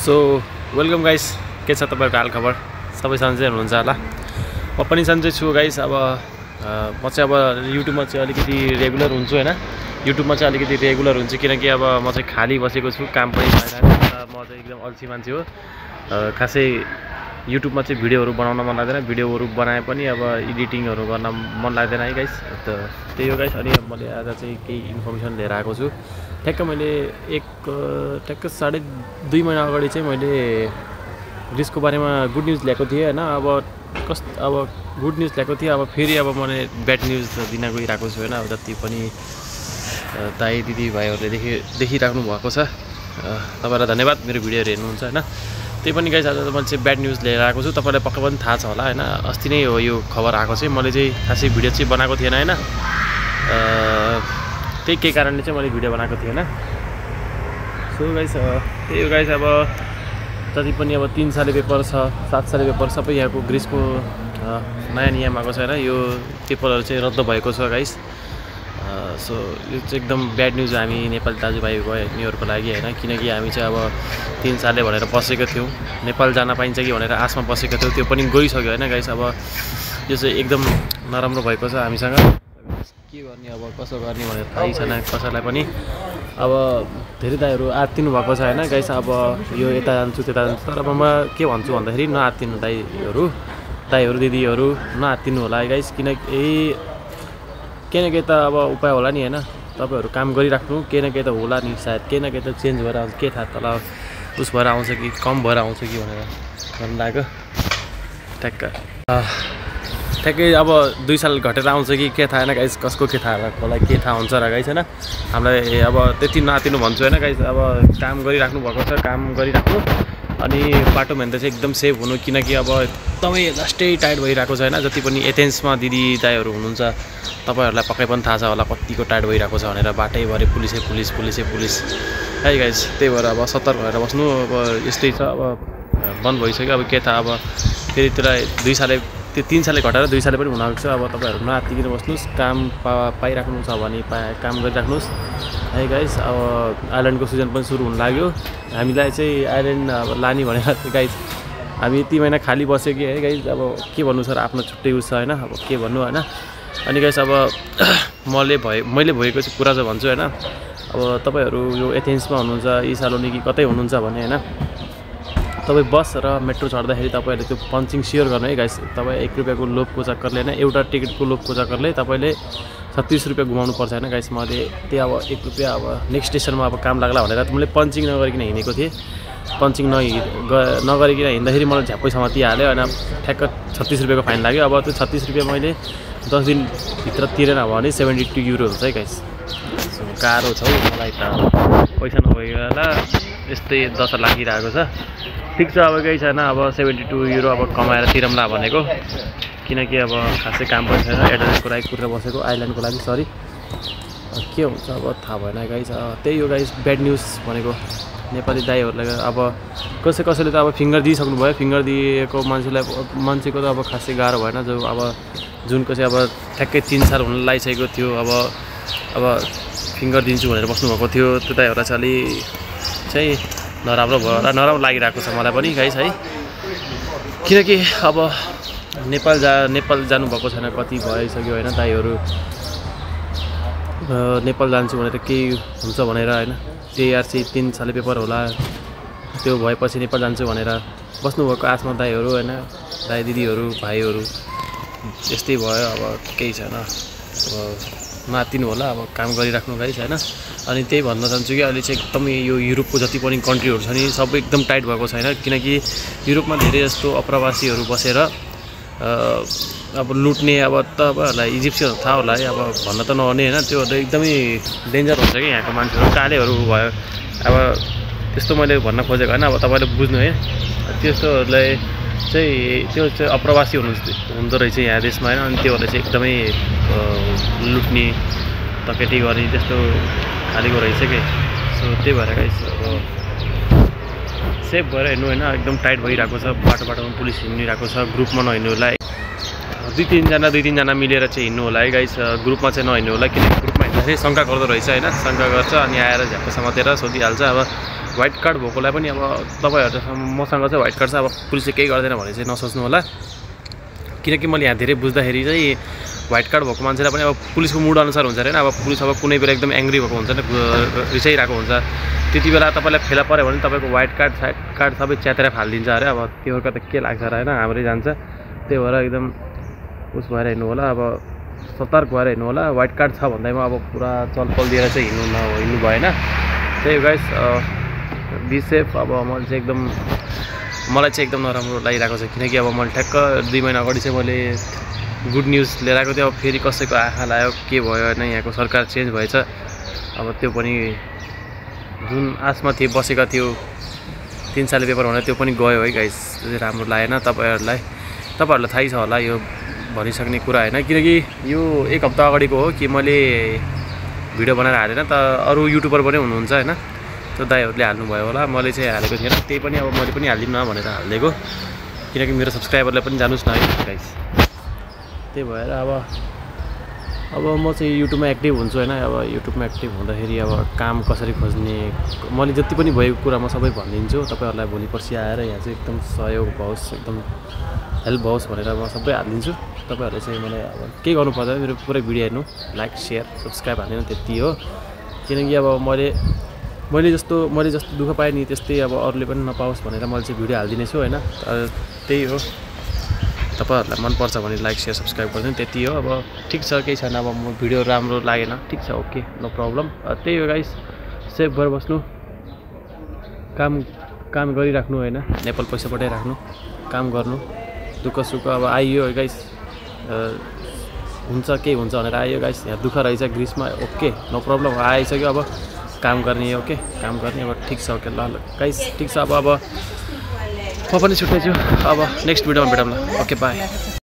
So welcome guys, के छ तपाईहरुको हाल खबर? सबै सन्चै हुनुहुन्छ होला। म पनि सन्चै छु गाइस। अब म चाहिँ अब युट्युबमा चाहिँ अलिकति रेगुलर हुन्छु हैन। युट्युबमा चाहिँ अलिकति रेगुलर हुन्छु किनकि अब म चाहिँ खाली बसेको छु, काम पनि छैन। म चाहिँ एकदम अल्छी मान्छे हो। खासै युट्युबमा चाहिँ भिडियोहरु बनाउन मन लाग्दैन। भिडियोहरु बनाए पनि अब एडिटिङहरु गर्न मन लाग्दैन है गाइस। त त्यही हो गाइस। अनि मैले आज चाहिँ केही इन्फर्मेसन लिएर आएको छु। ठ्याक्क मैले ठ्याक्क 2.5 महिना अगाडि चाहिँ मैले ग्रिसको बारेमा गुड न्यूज ल्याएको थिएँ हैन। अब गुड न्यूज ल्याएको थिएँ। अब फेरि अब मैले ब्याड न्यूज दिन गइरहेको छु हैन। अब जति पनि दाइ दिदी भाइहरुले देखिराख्नु भएको छ, तपाईहरुलाई धन्यवाद मेरो भिडियोहरु हेर्नुहुन्छ हैन। त्यही पनि गाइस, आज मैले चाहिँ ब्याड न्यूज लिएर आएको छु। तपाईलाई पक्का पनि थाहा छ होला हैन। अस्ति नै हो यो खबर आएको चाहिँ। मैले चाहिँ खासै भिडियो चाहिँ बनाएको थिएन हैन। त्यही के कारणले चाहिँ मैले भिडियो बनाएको थिएन। सो गाइस, त्यही हो गाइस। अब जति पनि अब 3 साले पेपर छ, 7 साले पेपर सबै यहाँको ग्रिसको नयाँ नियम आएको छ हैन। यो पेपरहरु चाहिँ रद्द भएको छ गाइस। सो यो चाहिँ एकदम ब्याड न्यूज हामी नेपाली दाजुभाइ बहिनीहरुको लागि हैन। किनकि हामी चाहिँ अब 3 साले भनेर बसेको थियौं, नेपाल जान पाइन्छ कि भनेर आशमा बसेको थियौं। त्यो पनि गइसक्यो हैन गाइस। अब यो चाहिँ एकदम नराम्रो भएको छ हामीसँग। के गर्ने अब कसो गर्ने भनेर थाहै छैन कसैलाई पनि। अब धेरै दाइहरु आत्तिनु भएको छ हैन गाइस। अब यो यता जान्छु त्यता जान्छु, तर अब म के भन्छु भन्दाखेरि नआत्तिनु दाइहरु दिदीहरु नआत्तिनु होला है गाइस। किनकि केही न केही त अब उपाय होला नि हैन। तपाईहरु काम गरिराख्नु, केही न केही त होला नि, सायद केही न केही त चेन्ज भएर आउँछ। के थाहा तल उस भएर आउँछ कि कम भएर आउँछ कि भनेर भन्न लाग्यो। ठ्याक्कै अब 2 साल घटेर आउँछ कि के थाहा हैन गाइस। कसको के थाहा होला, के थाहा हुन्छ र गाइस हैन। हामीलाई अब त्यति नआत्तिनु भन्छु हैन गाइस। अब काम गरिराख्नु भएको छ, काम गरिराख्नु। अनि बाटोमा हिँड्दा चाहिँ एकदम सेफ हुनु, किनकि अब एकदमै लास्टै टाइट भइरहेको छ हैन। जति पनि एथेन्समा दिदी दाइहरु हुनुहुन्छ तपाईहरुलाई पक्कै पनि थाहा छ होला कतिको टाइट भइरहेको छ भनेर। बाटैभरि पुलिस है गाइस। त्यही भएर अब सतर्क भएर बस्नु। अब यस्तै छ, अब बन्द भइसक्यो। अब के थाहा अब फेरि त्यसलाई 3 साले घटाएर 2 साले पनि हुन सक्छ। अब तपाईहरु नआत्तिकिन बस्नुस्। काम पाइराख्नु छ भने काम गरिराख्नुस् है गाइस। अब आइल्यान्डको सिजन पनि सुरु हुन लाग्यो। हामीलाई चाहिँ आइल्यान्ड अब लानी भनेर गाइस हामी यति महिना खाली बस्यो कि है गाइस। अब के भन्नु सर, आफ्नो छुट्टै उस छ हैन। अब के भन्नु हैन। अनि गाइस अब मैले भएको चाहिँ कुरा चाहिँ भन्छु हैन। अब तपाईहरु यो एथेन्समा हुनुहुन्छ, इसालोनिकी कतै हुनुहुन्छ भने हैन, तपाई बस र मेट्रो चढ्दाखेरि तपाईहरुले त्यो पञ्चिङ सियर गर्नु है गाइस। तपाई 1 रुपैयाँको लोभको चक्करले हैन, एउटा टिकटको लोभको चक्करले तपाईले 36 रुपैयाँ गुमाउनु पर्छ हैन गाइस। मैले त्यो अब 1 रुपैयाँ अब नेक्स्ट स्टेसनमा अब काम लाग्ला भनेर मैले पञ्चिङ नगरिकन हिँडेको थिएँ। पञ्चिङ नगरिकन हिँड्दाखेरि मलाई झ्याप्पै समातिहाल्यो हैन। ठ्याक्क 36 रुपैयाँको फाइन लाग्यो। अब त्यो 36 रुपैयाँ मैले 10 दिन भित्र तिरेन भने 72 युरो हुन्छ है गाइस। सो गाह्रो छ हौ मलाई त, पैसा नभएकोला यस्तै दशा लागिरहेको छ। ठिक छ अब केही छैन। अब 72 युरो अब कमाएर तिरौँला भनेको, किनकि अब खासै काम पनि छैन। एड्रेसको लागि कुरेर बसेको, आइल्यान्डको लागि सरी। के हुन्छ अब थाहा भएन गाइस। त्यही हो गाइस ब्याड न्युज भनेको। नेपाली दाइहरुलाई अब कसैले त अब फिङ्गर दिइसक्नु भयो। फिङ्गर दिएको मान्छेको त अब खासै गाह्रो भएन। जो अब जुनको चाहिँ अब ठ्याक्कै 3 साल हुन लागिसकेको थियो, अब फिङ्गर दिन्छु भनेर बस्नुभएको थियो, त्यो दाइहरुलाई चाहिँ नराम्रो भयो र नराम्रो लागिरहेको छ मलाई पनि गाइस है। किनकि अब नेपाल जानुभएको छैन, कति भइसक्यो हैन। दाइहरु नेपाल जान्छु भनेर केही हुन्छ भनेर हैन। TRC 3 साले पेपर होला, त्यो भएपछि नेपाल जान्छु भनेर बस्नुभएको आशमा दाइहरु हैन, दाइ दिदीहरु भाइहरु यस्तै भयो। अब केही छैन, अब नआत्तिनु होला। अब काम गरिराख्नु गाइस हैन। अनि त्यही भन्न चाहन्छु कि अहिले चाहिँ एकदमै यो युरोपको जति पनि कन्ट्रीहरु छ नि सबै एकदम टाइट भएको छैन। किनकि युरोपमा धेरै जस्तो अप्रवासीहरु बसेर अब लुट्ने, अब तपाईहरुलाई इजिप्सियनहरु थाहा होला है। अब भन्न त नहुने हैन, त्यो एकदमै डेन्जर हुन्छ कि यहाँको मान्छेहरु कालेहरु भयो। अब त्यस्तो मैले भन्न खोजेको हैन। अब तपाईले बुझ्नु है। त्यस्तोहरुलाई त्यो चाहिँ अप्रवासी हुँदो रहेछ यहाँ देशमा हैन। अनि त्योहरुले चाहिँ एकदमै लुट्ने तकेटी गर्ने त्यस्तो खालीको रहेछ कि। सो त्यही भएर गाइस अब सेफ भएर हिँड्नु हैन। एकदम टाइट भइरहेको छ, बाटोमा पुलिस हिँडिरहेको छ। ग्रुपमा नहिँड्नु होला, 2-3 जना मिलेर चाहिँ हिँड्नु होला है गाइस। ग्रुपमा चाहिँ नहिँड्नु होला, किनकि ग्रुपमा हिँड्दा भन्दाखेरि शङ्का गर्दो रहेछ होइन, शङ्का गर्छ अनि आएर झ्याप्प समातेर सोधिहाल्छ। अब व्हाइट कार्ड भएकोलाई पनि अब तपाईँहरू मसँग चाहिँ व्हाइट कार्ड छ, अब पुलिसले केही गर्दैन भने चाहिँ नसोच्नु होला, किनकि मैले यहाँ धेरै बुझ्दाखेरि चाहिँ व्हाइट कार्ड भएको मान्छेलाई पनि अब पुलिसको मुड अनुसार हुन्छ होइन। अब पुलिस अब कुनै बेला एकदम एङ्ग्री भएको हुन्छ नि, रिसाइरहेको हुन्छ, त्यति बेला तपाईँलाई फेला पऱ्यो भने तपाईँको व्हाइट कार्ड सबै च्यातेर फालिदिन्छ अरे। अब त्योहरूको त के लाग्छ र होइन, हाम्रै जान्छ। त्यही भएर एकदम उस भएर हिँड्नु होला, अब सतर्क भएर हिँड्नु होला। व्हाइट कार्ड छ भन्दैमा अब पुरा चलपल दिएर चाहिँ हिँड्नु भएन। त्यही गाइस बी सेफ। अब मलाई चाहिँ एकदम नराम्रो लागिरहेको छ, किनकि अब मैले ठ्याक्क 2 महिना अगाडि चाहिँ मैले गुड न्युज लिएर आएको थिएँ। अब फेरि कसैको आँखा लाग्यो के भयो होइन, यहाँको सरकार चेन्ज भएछ। अब त्यो पनि जुन आशमा थिए बसेका थियो 3 साले पेपर भनेर त्यो पनि गयो है गाइस। राम्रो लागेन तपाईँहरूलाई थाहै छ होला यो भनिसक्ने कुरा होइन, किनकि यो 1 हप्ता अगाडिको हो कि मैले भिडियो बनाएर हालेन त। अरू युट्युबर पनि हुनुहुन्छ होइन, त्यो दाइहरूले हाल्नुभयो होला, मैले चाहिँ हालेको थिएन। त्यही पनि अब मैले पनि हालिदिउँ न भनेर हालिदिएको, किनकि मेरो सब्सक्राइबरलाई पनि जानुस् न है गाइस। त्यही भएर अब म चाहिँ युट्युबमा एक्टिभ हुन्छु होइन। अब युट्युबमा एक्टिभ हुँदाखेरि अब काम कसरी खोज्ने, मैले जति पनि भएको कुरा म सबै भनिदिन्छु तपाईँहरूलाई। भोलि पर्सि आएर यहाँ चाहिँ एकदम सहयोग होस्, एकदम हेल्प होस् भनेर म सबै हालिदिन्छु। तपाईँहरूले चाहिँ मलाई अब केही गर्नु पर्दैन, मेरो पुरै भिडियो हेर्नु, लाइक शेयर सब्सक्राइब हाल्नु, त्यति हो। किनकि अब मैले जस्तो दुःख पाएँ नि त्यस्तै अब अरूले पनि नपाओस् भनेर मैले चाहिँ भिडियो हालिदिने छु होइन। त्यही हो, तपाईँहरूलाई मनपर्छ भने लाइक शेयर सब्सक्राइब गरिदिनु, त्यति हो। अब ठिक छ, केही छैन। अब म भिडियो राम्रो लागेन, ठिक छ, ओके, नो प्रब्लम। त्यही हो गाइस, सेफ भएर बस्नु, काम गरिराख्नु होइन, नेपाल पैसा पठाइराख्नु, काम गर्नु, दुःख सुख अब आइयो गाइस, हुन्छ केही हुन्छ भनेर आइयो गाइस। यहाँ दुःख रहेछ ग्रिसमा, ओके, नो प्रब्लम, आइसक्यो। अब काम गर्ने, ओके, काम गर्ने। अब ठिक छ, ओके, ल गाइस, ठिक छ। अब म पनि छुट्टै छु, अब नेक्स्ट भिडियोमा भेटौँ ल, ओके, बाई।